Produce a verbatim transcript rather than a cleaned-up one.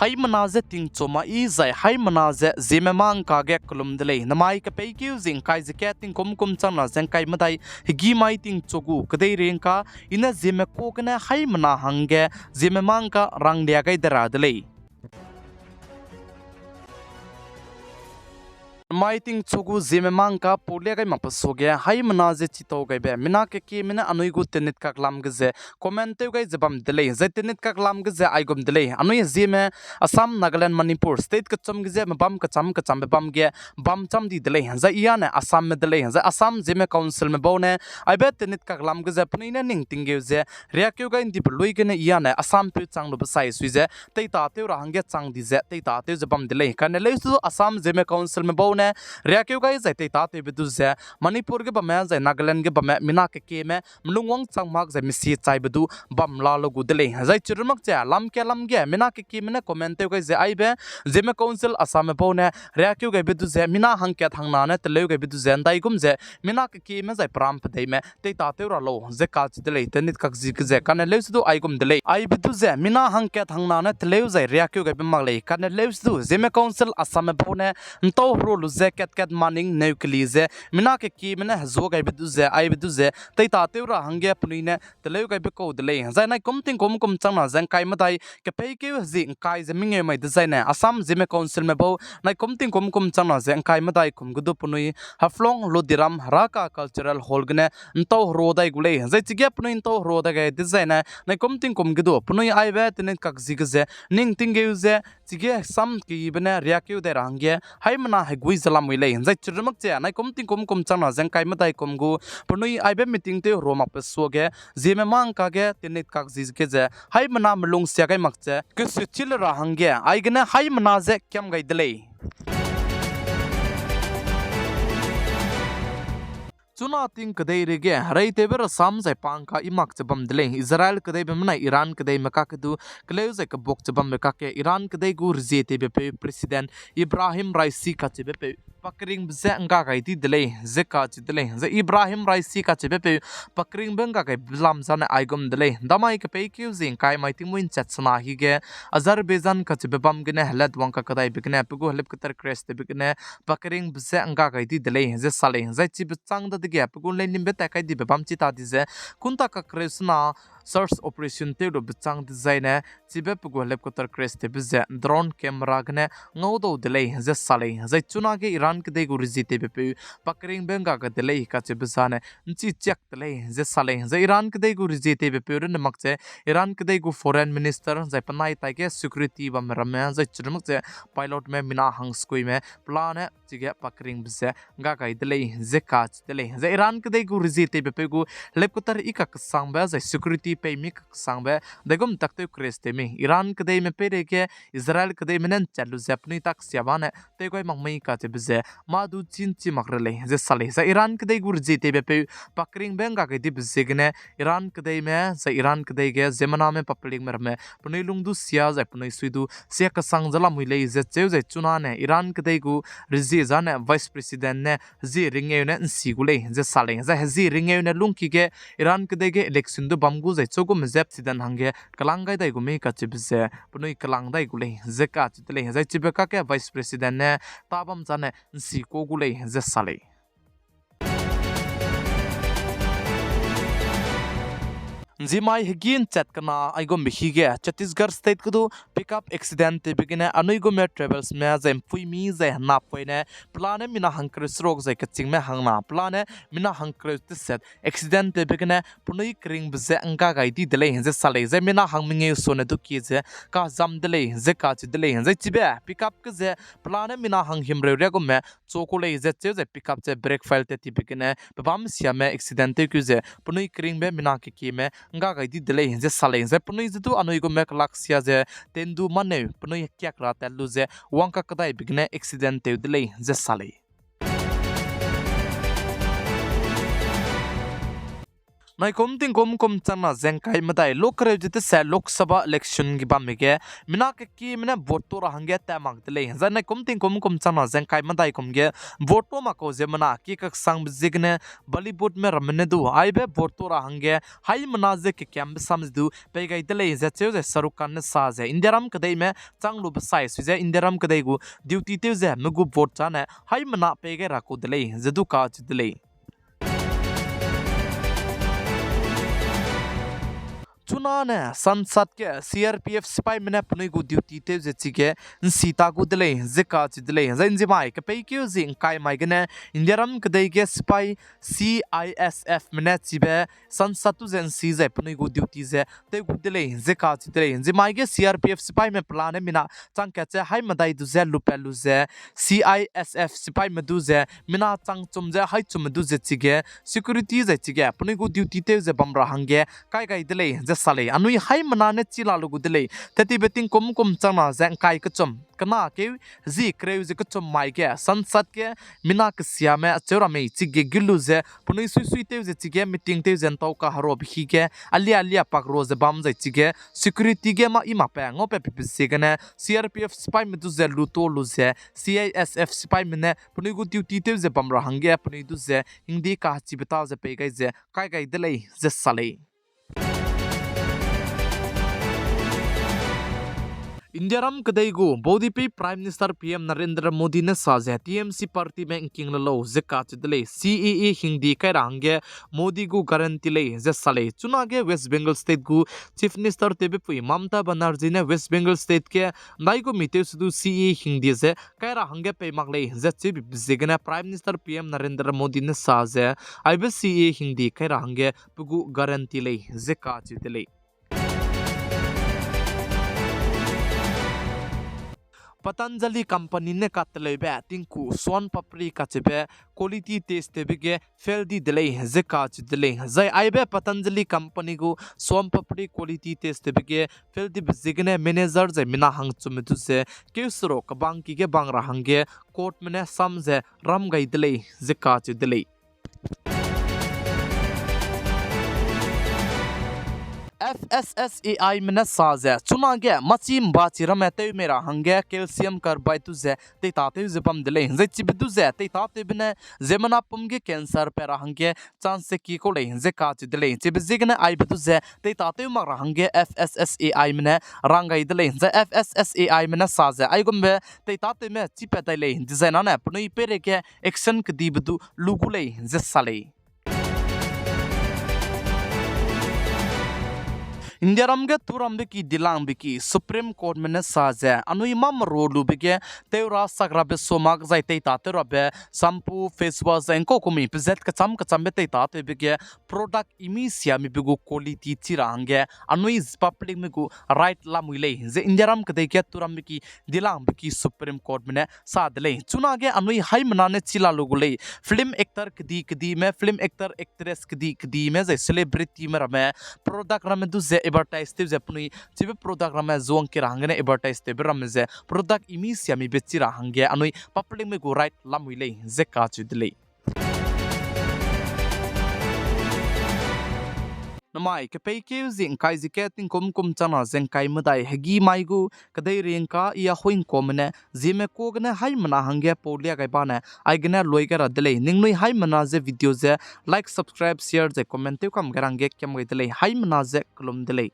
haimena ze tingchu ma i zai haimena ze Zeme mâ ngka ge kelum de lei. Namai kepeikeu zi ngkai ze kat tingkum kum changna ze ngkai medai hegî mai tingchu gu kedeirei ngka i ne Zeme ka gene haimena hangge Zeme mâ ngka ranglia gai de ra de lei. Mai tingchu gu Zeme mâ ngka pau lia gai makbe suage haimena ze chitau gaibe mina kekieme ne anui gu tenit kaklam ge ze comment tew gai ze bam de lei. Zai tenit kaklam ge ze aigum de lei: Anui Zeme, Assam, Nagaland, Manipur state kechum ge ze mebam kecham kechambe bam ge bam cham di de lei. Zai i â ne Assamme de lei. Zai Assam Zeme Councilme bau ne aibe tenit kaklam ge ze penui ne ning tinggeu ze riakeu gai ndibe lui gene i â ne Assampeu chang lube sai sui ze teitatew ra hangge chang di ze teitatew ze bam de lei. Kane leuse du Assam Zeme Councilme bau ne riakeu gai zai teitatewbe du ze Manipur ge bamme zai Nagaland ge bamme mina kekieme melungwang chang mak zai misi chaibe du bam la lu gu de lei. Zai chirumak ze lam ke lam ge mina kekieme ne comment tew gai ze aibe Zeme Council Assamme bau ne riakeu gaibe du ze mina hangkat hangna ne teleu gaibe du ze ndaigum ze mina kekieme zai peram pedeime teitatew ra lau ze kacheu de lei, tenit kakzi ge ze. Kane leuse du aigum de lei: Aibe du ze mina hangkat hangna ne teleu zai riakeu gaibe mak lei. Kane leuse du Zeme Council Assamme bau ne ntau hero lu ze kat kat maning neu keli ze mina kekieme ne hezua gaibe du ze aibe du ze teitatew ra hangge penui ne teleu gaibe kau de lei. Zai naikum tingkum kum changna ze ngkai medai kepeikeu hezi ngkai ze mengeu mai dezaine Assam Zeme Councilme bau naikum tingkum kum changna ze ngkai medai kum ge du penui Haflong Lodiram Raka Cultural Hall gene ntau hero dai gu lei. Zai chige penui ntau hero dai gai dezaine naikum tingkum ge du penui aibe tenit kakzi ge ze ning tinggeu ze chige sam keyibe ne riakeu dai ra hangge haimena hegui ze lamui lei. Zai chirumak ze naikum tingkum kum changna ze ngkai medai kum gu penui aibe meeting tew hero makbe suage Zeme mâ ngka ge tenit kakzi ge ze haimena melungsia gai mak ze kesuichi le ra hangge aigene haimena ze kiam gai de lei. Chuna ting kedeirei ge hereitewbe rasam zai pa ngka i mak ze bam de lei. Israel kedeibe benai Iran kedeime kakge du keleu zai kebuak ze bambe kakge Iran kedei gu rezietewbepeu President Ebrahim Raisi kacheubepeu pa keringbe je ngga gai di de lei ze kacheu de lei. Zai Ebrahim Raisi kacheubepeu pa keringbe ngga gaibe lam zane aigum de lei: Damai kepeikeu zi ngkai mai tingmui nchat sena hige Azerbaijan kacheube bam gene helatwang kakedaibe gene pe gu helicopter crash tewbe gene pa keringbe je ngga gai di de lei ze sa lei. Zai chibe chang dadege pe gu leilimbe tat kai dibe bam chi ta di ze kunta kakereu sena search operation tew lube chang dezaine chibe pe gu helicopter crash tewbe ze drone camera gene ngaudau de lei ze sa lei. Zai chunage Iran kedei gu rezietewbepeu pa keringbe ngga gai de lei kacheube zane nchi chiak de lei ze sa lei. Zai Iran kedei gu rezietewbepeu runne mak ze Iran kedei gu foreign minister zai penai taige security bamme ramme zai chirumak ze pilotme mina hang sekuime pelane chige pa keringbe je ngga gai de lei ze kacheu de lei. Zai Iran kedei gu rezietewbepeu gu helicopter i kakesangbe zai security peimi kakesangbe daigum taktew crash tewmi Iran kedeime peireige Israel kedeime ne nchat lu ze penui tak sia bane tew gai mak mei kacheube ze mâ du chin chi mak re lei ze sa lei. Zai Iran kedei gu rezietewbepeu pa keringbe ngga gai dibe ziegene Iran kedeime zai Iran kedei ge ziemmename papelingme ramme penui lung du sia zai penui sui du sia kesang ze lamui lei ze cheu zai chunane Iran kedei gu rezie zane vice president ne hezie ringeu ne nsi gu lei ze sa lei. Zai hezie ringeu ne lungki ge Iran kedei ge election du bam gu zai chu gu mezep president hangge kelang gai dai gu mei kacheube ze penui kelang dai gu lei ze kacheu de lei. Zai chibe kakge vice president ne ta bam zane nsi ku gu lei ze sa lei. Nzimai hegî nchat kena aigumbe hige Chhattisgarh state ge du pickup accident tewbe gene anui gume travelsme zai mpuimi zai henapoine pelane mina hangkereu seruk zai kechîngme hangna pelane mina hangkereu teset accident tewbe gene penui keringbe je ngga gai di de lei ze sa lei. Zai mina hang mengeu sone du kie ze kazam de lei ze kacheu de lei. Zai chibe pickup ge ze pelane mina hang himreu riagumme chu ku lei ze cheu zai pickup ze brake fail tat tibe gene pebâm siame accident tewkeu ze penui keringbe mina kekieme ngga gai di de lei ze sa lei. Zai penui ze du anui gume kelak sia ze tendu maneu penui kiak ra tat lu ze wang kakedaibe gene accident tew de lei ze sa lei. Naikum tingkum kum changna ze ngkai medai lok kereu ze tese Lok Sabha election ge bamme ge, mina kekieme ne vote to ra hangge tat mak de lei. Zai naikum tingkum kum changna ze ngkai medai kum ge vote to mak kau ziemmena ki kaksangbe ziegene Bollywoodme ramme ne du aibe vote to ra hangge haimena ze kekiambe sam ze du pei gai de lei ze cheu ze Shahrukh Khan ne sa ze Indiaram kedeime chang lube sai sui ze Indiaram kedei gu duty tew ze me gu vote chane haimena pei gai ra kau de lei ze du kacheu de lei. Chunane Sansad ge C R P F sipaime ne penui gu duty tew ze chige nsi ta gu de lei ze kacheu de lei. Zai nzimai kepeikeu zi ngkai mai gene Indiaram kedei ge sipai C I S Fme ne chibe Sansad tu ze nsi zai penui gu duty ze tew gu de lei ze kacheu de lei. Nzimai ge C R P F sipaime pelane mina chang kat ze haimedai du ze lupat lu ze, C I S F sipaime du ze mina chang chum ze haichumme du ze chige security zai chige penui gu duty tew ze bam ra hangge kai gai de lei ze sa lei. Anui haimena ne chi la lu gu de lei. Tetibe tingkum kum changna ze ngkai kechum kena keu zi kereu ze kechum mai ge Sansad ge mina kesiame acheu ra mei chige gulu ze penui suisui tew ze chige meeting tew ze ntau kaherobe hi ge alia alia pak ro ze bam zai chige security ge mâ i makbe ngaupat pibe ziegene C R P F sipaime du ze lu to lu ze C I S F sipaime ne penui gu duty tew ze bam ra hangge penui du ze hingde kahechibe ta ze pei gai ze kai gai de lei ze sa lei. Indiaram kedei gu baudipei Prime Minister P M Narendra Modi ne sa ze T M C partyme ngking le lau ze kacheu de lei. C A A hingde kai ra hangge Modi gu guarantee lei ze sa lei. Chunage West Bengal State gu Chief Minister tewbe pui Mamata Banerjee ne West Bengal State ge ndaigumi tewse du C A A hingde ze kai ra hangge pei mak lei ze cheubibe ziegene Prime Minister P M Narendra Modi ne sa ze aibe C A A hingde kai ra hangge pe gu guarantee lei ze kacheu de lei. Patanjali Company ne kateleube tingku Soan Papdi kacheube quality test tewbe ge fail di de lei ze kacheu de lei. Zai aibe Patanjali Company gu Soan Papdi quality test tewbe ge fail dibe ziegene manager zai mina hangchumme du ze keu sero kebang ki ge bang ra hangge courtme ne sam ze ram gai de lei ze kacheu de lei. F S S A Ime ne sa ze chunage mâchi mbachi ramme tew mei ra hangge calcium carbide du ze teitatew ze bam de lei. Zai chibe du ze teitatewbe ne ziemmena pum ge cancer pat ra hangge chance ki kau lei ze kacheu de lei. Chibe ziegene aibe du ze teitatew mak ra hangge F S S A Ime ne rang gai de lei. Zai F S S A Ime ne sa ze aigumbe teitatewme chipat dai lei dizai nane penui peireige action kedibe du lu gu lei ze sa lei. Indiaram ge turambe ki dilangbe ki Supreme Courtme ne sa ze anui mâ merua lube ge tew ra sak rabe suamak zai teitatew rabe shampoo, face wash zai ngkau kumi pezat kecham kechambe teitatewbe ge product imi siamibe gu quality chi ra hangge anui publicme gu right lamui lei ze Indiaram kedei ge turambe ki dilangbe ki Supreme Courtme ne sa de lei. Chunage anui haimena ne chi la lu gu lei. Film actor kedi kedime, film actor, actress kedi kedime zai celebrityme ramme product ramme du ze advertise tew ze penui chibe product ramme zuang ki ra hanggene advertise tewbe ramme ze product imi siamibe chi ra hangge anui publicme gu right lamui lei ze kacheu de lei. Namai kepeikeu zi ngkai zi ke tingkum kum changna ze ngkai medai hegî mai gu kedeiringka I Ahuingkuame ne Zeme kuâ gene haimena hangge pau lia gai bane, aigene lui gai ra de lei. Ningnui haimena ze video ze like, subscribe, share zai comment tew kam gai ra hangge kiam gai de lei. Haimena ze kelum de lei.